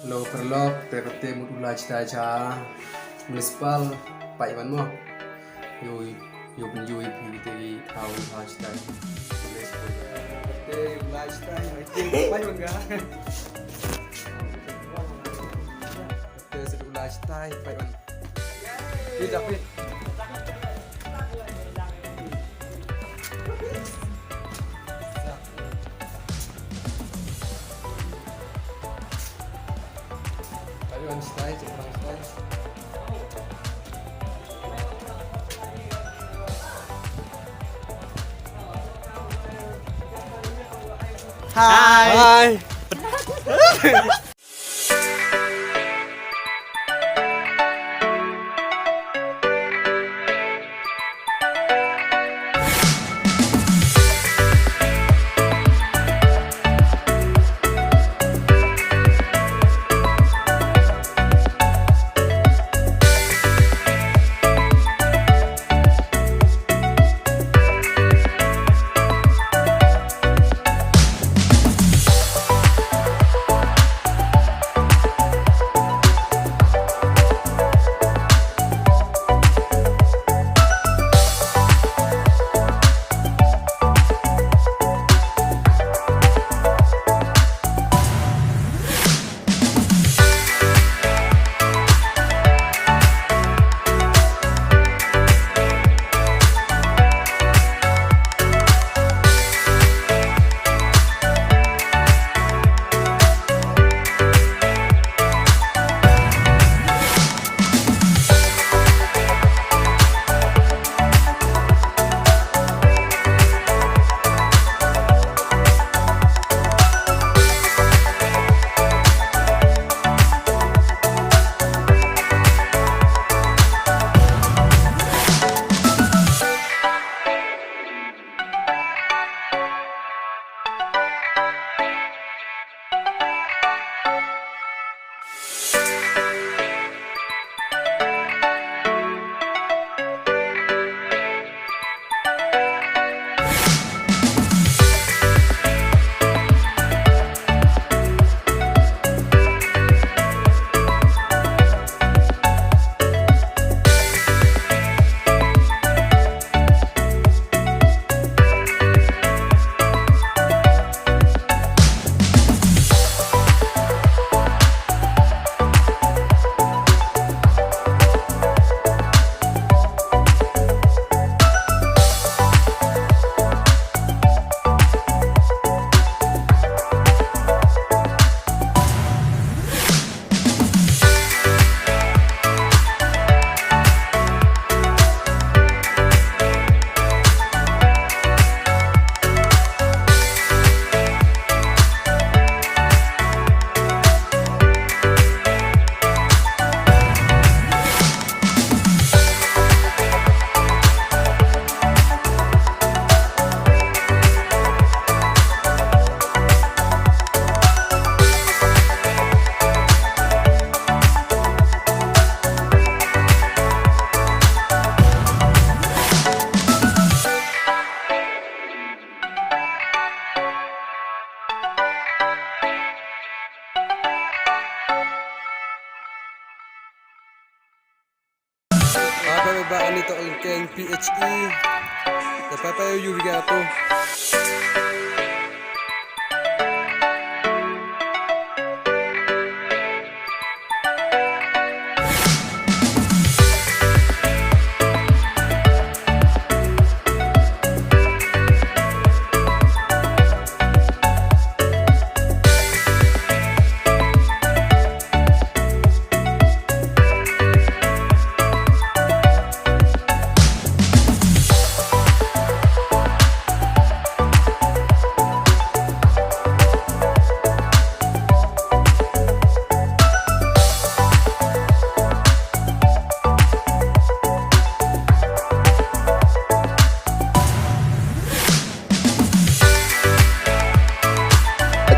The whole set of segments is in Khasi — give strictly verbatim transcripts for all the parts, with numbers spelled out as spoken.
Hello paralok, te kate mut u la chitai cha municipal, pait wan mo. Yo, yo pynjui phi kate ki thaw u la chitai. Te u la chitai, pait wan ga. Te se u la chitai, pait wan. Phi da phi. Everyone stay, everyone stay. Hi. Hi. Ba, ba, ba, ani to lyngkeng P H E. Te pa, pa, yu, yu, ga to.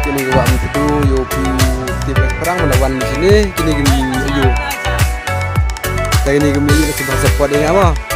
Kine ki wan tu yo pu tip krang mana wan di sini kine ki yo. Kine ki mi ki support ïa nga mo.